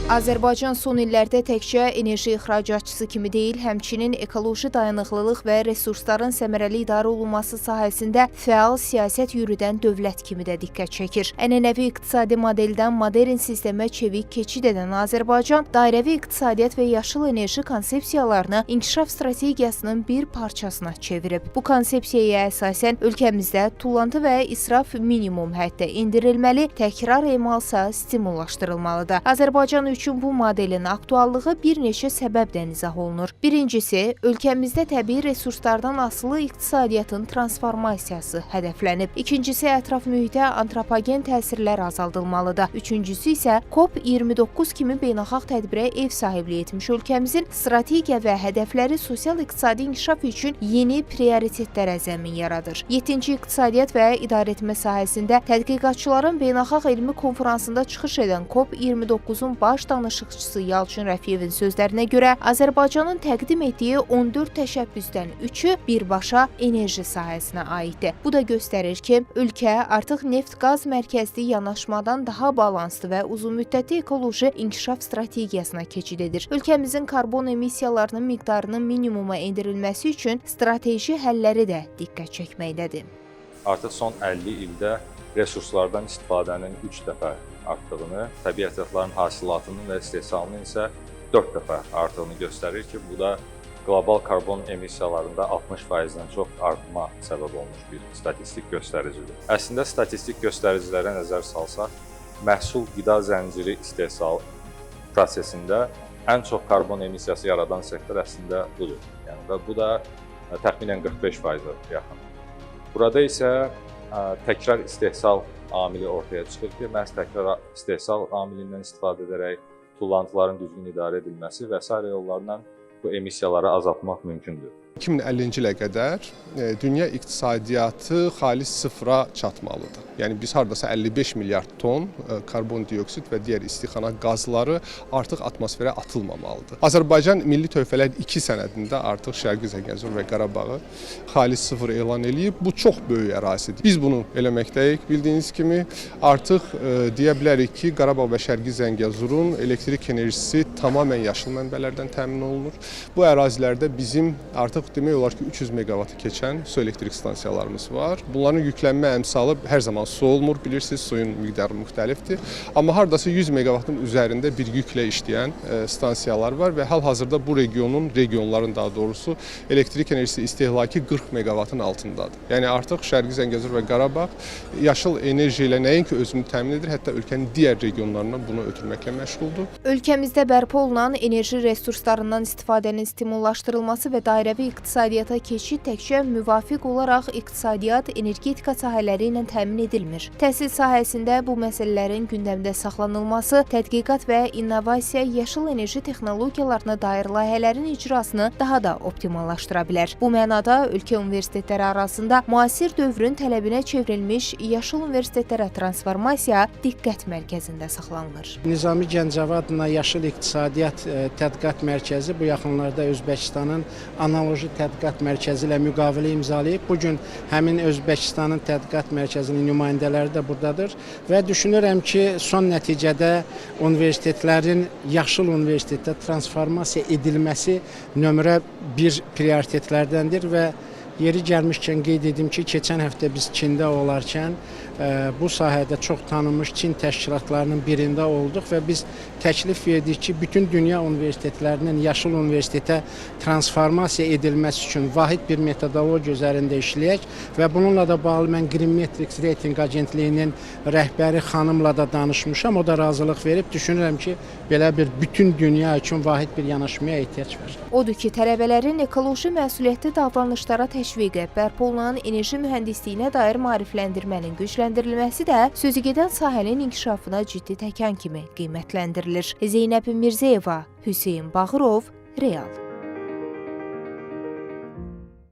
Azərbaycan son illərdə təkcə enerji ixracatçısı kimi deyil, həmçinin ekoloji dayanıqlılıq və resursların səmərəli idarə olunması sahəsində fəal siyasət yürüdən dövlət kimi də diqqət çəkir. Ənənəvi iqtisadi modeldən modern sistemə çevik keçid edən Azərbaycan dairəvi iqtisadiyyat və yaşıl enerji konsepsiyalarını inkişaf strategiyasının bir parçasına çevirib. Bu konsepsiyaya əsasən ölkəmizdə tullantı və israf minimum həddə endirilməli, təkrar emalsa stimullaşdırılmalıdır. Azərbaycan üçün bu modelin aktuallığı bir neçə səbəbdən izah olunur. Birincisi, ölkəmizdə təbii resurslardan asılı iqtisadiyyatın transformasiyası hədəflənib. İkincisi, ətraf mühitə antropogen təsirlər azaldılmalıdır. Üçüncüsü isə COP29 kimi beynəlxalq tədbirə ev sahibliyi etmiş ölkəmizin strategiya və hədəfləri sosial-iqtisadi inkişaf üçün yeni prioritetlərə zəmin yaradır. 7-ci iqtisadiyyat və idarəetmə sahəsində tədqiqatçıların beynəlxalq elmi konfransında çıxış edən COP29-un baş danışıqçısı Yalçın Rəfiyevin sözlərinə görə, Azərbaycanın təqdim etdiyi 14 təşəbbüsdən 3-ü birbaşa enerji sahəsinə aiddir. Bu da göstərir ki, ölkə artıq neft-qaz mərkəzli yanaşmadan daha balanslı və uzunmüddətli ekoloji inkişaf strategiyasına keçid edir. Ölkəmizin karbon emissiyalarının miqdarının minimuma endirilməsi üçün strateji həlləri də diqqət çəkməkdədir. Artıq son 50 ildə resurslardan istifadənin 3 dəfə artdığını, təbii ətrafların hasilatının və istehsalının isə 4 dəfə artığını göstərir ki, bu da qlobal karbon emissiyalarında 60%-dən çox artma səbəb olmuş bir statistik göstəricidir. Əslində statistik göstəricilərə nəzər salsaq, məhsul qida zənciri istehsal prosesində ən çox karbon emissiyası yaradan sektor əslində budur. Yəni və bu da təxminən 45%-ə yaxın. Burada isə təkrar istehsal amili ortaya çıxır ki, məhz təkrar istehsal amilindən istifadə edərək tullantıların düzgün idarə edilməsi və sairə yollarla bu emissiyaları azaltmaq mümkündür. 2050-ci ilə qədər dünya iqtisadiyyatı xalis sıfıra çatmalıdır. Yəni biz hardasa 55 milyard ton karbondioksid və digər istixana qazları artıq atmosferə atılmamalıdır. Azərbaycan Milli Tövhələr 2 sənədində artıq Şərqi Zəngəzur və Qarabağı xalis sıfır elan eləyib. Bu çox böyük ərazidir. Biz bunu eləməkdəyik. Bildiyiniz kimi artıq deyə bilərik ki, Qarabağ və Şərqi Zəngəzurun elektrik enerjisi tamamilə yaşıl mənbələrdən təmin olunur. Bu ərazilərdə bizim artıq demək olar ki, 300 meqavatı keçən su elektrik stansiyalarımız var. Bunların yüklənmə əmsalı hər zaman su olmur, bilirsiniz, suyun miqdarı müxtəlifdir. Amma hardasa 100 meqavatın üzərində bir yüklə işləyən stansiyalar var və hal-hazırda bu regionun, regionların daha doğrusu elektrik enerjisi istehlakı 40 meqavatın altındadır. Yəni artıq Şərqi Zəngəzur və Qarabağ yaşıl enerji ilə nəinki özünü təmin edir, hətta ölkənin digər regionlarına bunu ötürməklə məşğuldur. Ölkəmizdə bərpa olunan enerji resurslarından istifadənin stimullaşdırılması və dairəvi iqtisadiyyata keçid təkcə müvafiq olaraq iqtisadiyyat, energetika sahələri ilə təmin edilmir. Təhsil sahəsində bu məsələlərin gündəmdə saxlanılması, tədqiqat və innovasiya, yaşıl enerji texnologiyalarına dair layihələrin icrasını daha da optimallaşdıra bilər. Bu mənada ölkə universitetləri arasında müasir dövrün tələbinə çevrilmiş yaşıl universitetlərə transformasiya diqqət mərkəzində saxlanılır. Nizami Gəncəvi adına Yaşıl İqtisadiyyat Tədqiqat Mərkəzi bu yaxınlarda Özbəkistanın analoji tədqiqat mərkəzi ilə müqavilə imzalayıb. Bu gün həmin Özbəkistanın tədqiqat mərkəzinin nümayəndələri də buradadır və düşünürəm ki, son nəticədə universitetlərin yaşıl universitetə transformasiya edilməsi nömrə 1 prioritetlərdəndir və yeri gəlmişkən qeyd edim ki, keçən həftə biz Çində olarkən bu sahədə çox tanınmış Çin təşkilatlarının birində olduq və biz təklif verdik ki, bütün dünya universitetlərinin yaşıl universitetə transformasiya edilməsi üçün vahid bir metodologiya üzərində işləyək və bununla da bağlı mən Green Metrics Rating Agentliyinin rəhbəri xanımla da danışmışam, o da razılıq verib. Düşünürəm ki, belə bir bütün dünya üçün vahid bir yanaşmaya ehtiyac var. Odur ki, tələbələrin ekoloji məsuliyyətli davranışlara təşviqi, bərpa olunan enerji mühəndisliyinə dair maarifləndirmənin gücləndirilməsi də sözügedən sahənin inkişafına ciddi təkan kimi qiymətləndirilir. Zeynəb Mirzəyeva, Hüseyn Bağırov, Real.